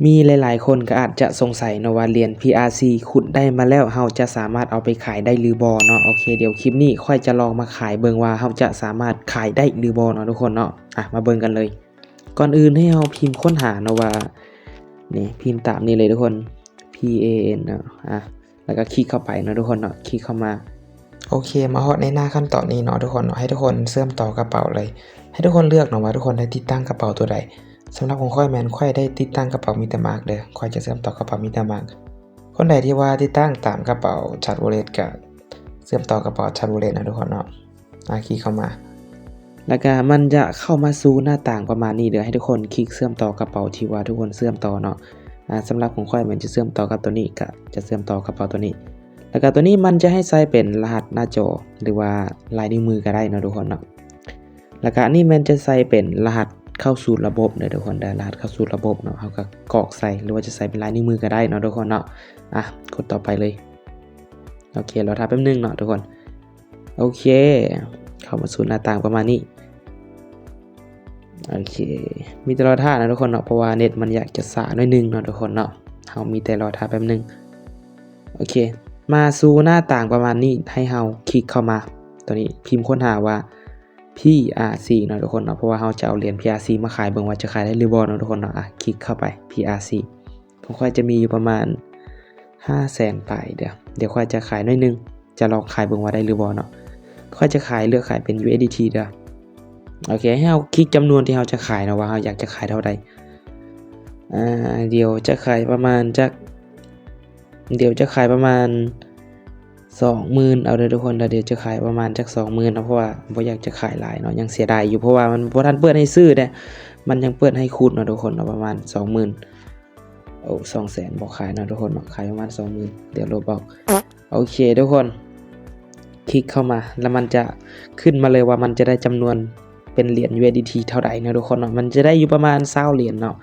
ມີຫຼາຍໆຄົນກໍອາດຈະສົງໄສເນາະວ່າ ຫຼຽນ ພີອາຊີ ຂຸດໄດ້ມາແລ້ວ ເຮົາຈະສາມາດເອົາໄປຂາຍໄດ້ຫຼືບໍ່ເນາະ. ໂອເຄ ດຽວຄລິບນີ້ຂ້ອຍຈະລອງມາຂາຍເບິ່ງວ່າ ເຮົາຈະສາມາດຂາຍໄດ້ຫຼືບໍ່ເນາະທຸກຄົນເນາະ. ອະ ມາເບິ່ງກັນເລີຍ. ກ່ອນອື່ນໃຫ້ເຮົາພິມຄົ້ນຫາເນາະວ່າ ນີ້ ພິມຕາມນີ້ເລີຍທຸກຄົນ ພີເອເອັນ ເນາະ. ອະ ແລ້ວກໍຄລິກເຂົ້າໄປເນາະທຸກຄົນເນາະ ຄລິກເຂົ້າມາ. ໂອເຄ ມາຮອດໃນໜ້າຂັ້ນຕອນນີ້ເນາະທຸກຄົນເນາະ ໃຫ້ທຸກຄົນເຊື່ອມຕໍ່ກະເປົາເລີຍ. ໃຫ້ທຸກຄົນເລືອກເນາະວ່າທຸກຄົນໄດ້ຕິດຕັ້ງກະເປົາຕົວໃດ. ສຳລັບຂອງຂ້ອຍແມ່ນຂ້ອຍໄດ້ຕິດຕັ້ງກະເປົາມິດຕາມາກເດີ້. ຂ້ອຍຈະເຊື່ອມຕໍ່ກະເປົາມິດຕາມາກ. ຄົນໃດທີ່ວ່າຕິດຕັ້ງຕາມກະເປົາ Trust Wallet ກະເຊື່ອມຕໍ່ກະເປົາ Trust Wallet ເນາະທຸກຄົນເນາະ. ອາ ຄລິກເຂົ້າມາ ແລ້ວກະມັນຈະເຂົ້າມາສູ່ໜ້າຕ່າງປະມານນີ້ເດີ້. ໃຫ້ທຸກຄົນຄລິກເຊື່ອມຕໍ່ກະເປົາທີ່ວ່າທຸກຄົນເຊື່ອມຕໍ່ເນາະ. ອາ ສຳລັບຂອງຂ້ອຍມັນຈະເຊື່ອມຕໍ່ກັບຕົວນີ້ ກະຈະເຊື່ອມຕໍ່ກະເປົາຕົວນີ້ ແລ້ວກະຕົວນີ້ມັນຈະໃຫ້ໃສ່ເປັນລະຫັດໜ້າຈໍ ຫຼືວ່າລາຍນິ້ວມືກໍໄດ້ເນາະທຸກຄົນເນາະ. ແລ້ວກະອັນນີ້ແມ່ນຈະໃສ່ເປັນລະຫັດເຂົ້າສູ່ລະບົບເດີ້ທຸກຄົນເດີ້ ລະຫັດເຂົ້າສູ່ລະບົບເນາະ. ເຮົາກໍກອກໃສ່ ຫຼືວ່າຈະໃສ່ເປັນລາຍນິ້ວມືກໍໄດ້ເນາະທຸກຄົນເນາະ. ອາ ກົດຕໍ່ໄປເລີຍ. ໂອເຄ ລໍຖ້າແປັບໜຶ່ງເນາະທຸກຄົນ. ໂອເຄ ເຂົ້າມາສູ່ໜ້າຕ່າງປະມານນີ້. ໂອເຄ ມີແຕ່ລໍຖ້າເນາະທຸກຄົນເນາະ ເພາະວ່າເນັດມັນຢາກຈະຊ້າໜ້ອຍໜຶ່ງເນາະທຸກຄົນເນາະ. ເຮົາມີແຕ່ລໍຖ້າແປັບໜຶ່ງ. ໂອເຄ ມາສູ່ໜ້າຕ່າງປະມານນີ້ ໃຫ້ເຮົາຄລິກເຂົ້າມາຕົວນີ້ ພິມຄົ້ນຫາວ່າ ພີອາຊີ ເນາະທຸກຄົນເນາະ ເພາະວ່າເຮົາຈະເອົາຫຼຽນ ພີອາຊີ ມາຂາຍເບິ່ງວ່າຈະຂາຍໄດ້ຫຼືບໍ່ເນາະທຸກຄົນເນາະ. ອາ ຄລິກເຂົ້າໄປ ພີອາຊີ ຂອງຂ້ອຍຈະມີຢູ່ປະມານຫ້າແສນປາຍເດີ້. ດຽວຂ້ອຍຈະຂາຍໜ້ອຍໜຶ່ງ ຈະລອງຂາຍເບິ່ງວ່າໄດ້ຫຼືບໍ່ເນາະ. ຂ້ອຍຈະຂາຍ ເລືອກຂາຍເປັນ ຢູເອສດີທີ ເດີ້. ໂອເຄ ໃຫ້ເຮົາຄລິກຈຳນວນທີ່ເຮົາຈະຂາຍເນາະ ວ່າເຮົາຢາກຈະຂາຍເທົ່າໃດ. ອາ ດຽວຈະຂາຍປະມານຈັກ ດຽວຈະຂາຍປະມານສອງໝື່ນເອົາເດີ້ທຸກຄົນເດີ້. ດຽວຈະຂາຍປະມານຈັກສອງໝື່ນເນາະ ເພາະວ່າບໍ່ຢາກຈະຂາຍຫຼາຍເນາະ ຍັງເສຍດາຍຢູ່ ເພາະວ່າມັນບໍ່ທັນເປີດໃຫ້ຊື້ເດ້ ມັນຍັງເປີດໃຫ້ຂຸດເນາະທຸກຄົນເນາະ. ປະມານສອງໝື່ນ ໂອ້ ສອງແສນບໍ່ຂາຍເນາະທຸກຄົນເນາະ ຂາຍປະມານສອງໝື່ນ ດຽວລົບອອກ. ໂອເຄທຸກຄົນ ຄລິກເຂົ້າມາ ແລ້ວມັນຈະຂຶ້ນມາເລີຍວ່າມັນຈະໄດ້ຈຳນວນເປັນຫຼຽນ ຢູເອສດີທີ ເທົ່າໃດເນາະທຸກຄົນເນາະ. ມັນຈະໄດ້ຢູ່ປະມານຊາວຫຼຽນເນາະ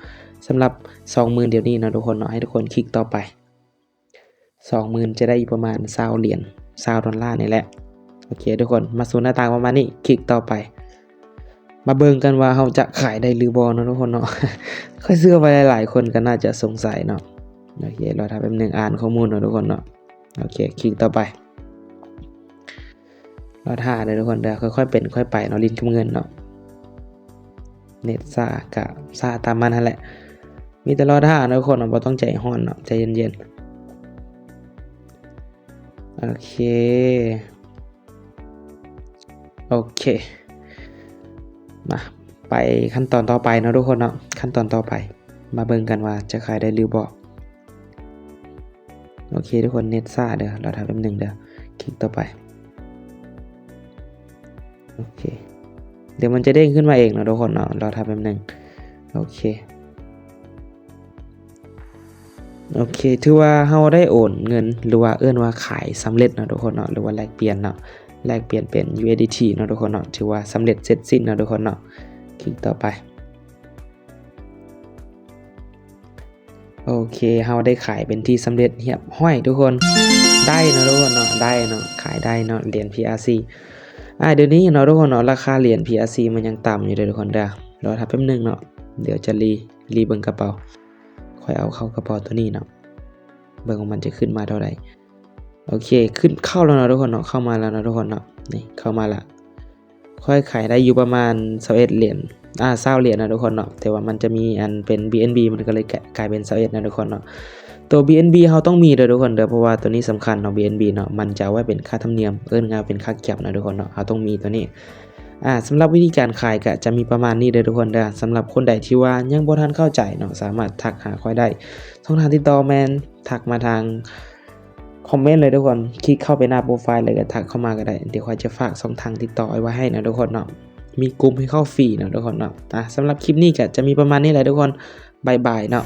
ສຳລັບສອງໝື່ນດຽວນີ້ເນາະທຸກຄົນເນາະ. ໃຫ້ທຸກຄົນຄລິກຕໍ່ໄປ. ສອງໝື່ນຈະໄດ້ຢູ່ປະມານຊາວຫຼຽນ ຊາວດອນລານີ້ແຫຼະ. ໂອເຄທຸກຄົນ ມາສູ່ໜ້າຕ່າງປະມານນີ້ ຄລິກຕໍ່ໄປ. ມາເບິ່ງກັນວ່າເຮົາຈະຂາຍໄດ້ຫຼືບໍ່ເນາະທຸກຄົນເນາະ. ຂ້ອຍເຊື່ອວ່າຫຼາຍໆຄົນກໍໜ້າຈະສົງໄສເນາະ. ໂອເຄ ລໍຖ້າແປັບໜຶ່ງ ອ່ານຂໍ້ມູນເນາະທຸກຄົນເນາະ. ໂອເຄ ຄລິກຕໍ່ໄປ. ລໍຖ້າເດີ້ທຸກຄົນເດີ້ ຄ່ອຍໆເປັນຄ່ອຍໄປເນາະ ຫຼິ້ນກັບເງິນເນາະ. ເນັດຊ້າກະຊ້າຕາມມັນຫັ້ນແຫຼະ. ມີແຕ່ລໍຖ້າເນາະທຸກຄົນເນາະ ບໍ່ຕ້ອງໃຈຮ້ອນເນາະ ໃຈເຢັນໆ. ໂອເຄ ໂອເຄ ມາໄປຂັ້ນຕອນຕໍ່ໄປເນາະທຸກຄົນເນາະ. ຂັ້ນຕອນຕໍ່ໄປ ມາເບິ່ງກັນວ່າຈະຂາຍໄດ້ຫຼືບໍ່. ໂອເຄທຸກຄົນ ເນັດຊ້າເດີ້ ລໍຖ້າແປັບໜຶ່ງເດີ້. ຄລິກຕໍ່ໄປ. ໂອເຄ ດຽວມັນຈະເດ້ງຂຶ້ນມາເອງເນາະທຸກຄົນເນາະ ລໍຖ້າແປັບໜຶ່ງ. ໂອເຄ ໂອເຄ ຖືວ່າເຮົາໄດ້ໂອນເງິນ ຫຼືວ່າເອີ້ນວ່າຂາຍສຳເລັດເນາະທຸກຄົນເນາະ ຫຼືວ່າແລກປ່ຽນເນາະ ແລກປ່ຽນເປັນ ຢູເອສດີທີ ເນາະທຸກຄົນເນາະ. ຖືວ່າສຳເລັດເສັດສິ້ນເນາະທຸກຄົນເນາະ. ຄລິກຕໍ່ໄປ. ໂອເຄ ເຮົາໄດ້ຂາຍເປັນທີ່ສຳເລັດຮຽບຮ້ອຍທຸກຄົນ. ໄດ້ເນາະທຸກຄົນເນາະ ໄດ້ເນາະ ຂາຍໄດ້ເນາະ ຫຼຽນ ພີອາຊີ. ອາ ດຽວນີ້ເນາະທຸກຄົນເນາະ ລາຄາຫຼຽນ ພີອາຊີ ມັນຍັງຕ່ຳຢູ່ເດີ້ທຸກຄົນເດີ້. ລໍຖ້າແປັບໜຶ່ງເນາະ ດຽວຈະລີ ລີເບິ່ງກະເປົາ. ຂ້ອຍເອົາເຂົ້າກະເປົາຕົວນີ້ເນາະ ເບິ່ງວ່າມັນຈະຂຶ້ນມາເທົ່າໃດ. ໂອເຄ ຂຶ້ນ ເຂົ້າແລ້ວເນາະທຸກຄົນເນາະ ເຂົ້າມາແລ້ວເນາະທຸກຄົນເນາະ. ນີ້ ເຂົ້າມາລະ ຂ້ອຍຂາຍໄດ້ຢູ່ປະມານຊາວເອັດຫຼຽນ ອາ ຊາວຫຼຽນເນາະທຸກຄົນເນາະ. ແຕ່ວ່າມັນຈະມີອັນເປັນ ບີເອັນບີ ມັນກໍເລີຍກາຍເປັນຊາວເອັດເນາະທຸກຄົນເນາະ. ໂຕ ບີເອັນບີ ເຮົາຕ້ອງມີເດີ້ທຸກຄົນເດີ້ ເພາະວ່າໂຕນີ້ສຳຄັນເນາະ ບີເອັນບີ ເນາະ ມັນຈະເອົາໄວ້ເປັນຄ່າທຳນຽມ ເອີ້ນງ່າຍເປັນຄ່າແກັບເນາະທຸກຄົນເນາະ. ເຮົາຕ້ອງມີໂຕນີ້. ອາ ສຳລັບວິທີການຂາຍກະຈະມີປະມານນີ້ເດີ້ທຸກຄົນເດີ້. ສຳລັບຄົນໃດທີ່ວ່າຍັງບໍ່ທັນເຂົ້າໃຈເນາະ ສາມາດທັກຫາຂ້ອຍໄດ້. ຊ່ອງທາງຕິດຕໍ່ແມ່ນທັກມາທາງ ຄອມເມັນເລີຍທຸກຄົນ ຄລິກເຂົ້າໄປໜ້າໂປຣໄຟລ໌ ແລ້ວກໍທັກເຂົ້າມາກໍໄດ້. ດຽວຂ້ອຍຈະຝາກຊ່ອງທາງຕິດຕໍ່ໄວ້ໃຫ້ເນາະທຸກຄົນເນາະ ມີກຸ່ມໃຫ້ເຂົ້າຟຣີເນາະທຸກຄົນເນາະ. ອາ ສຳລັບຄລິບນີ້ກໍຈະມີປະມານນີ້ແຫຼະທຸກຄົນ ບາຍບາຍເນາະ.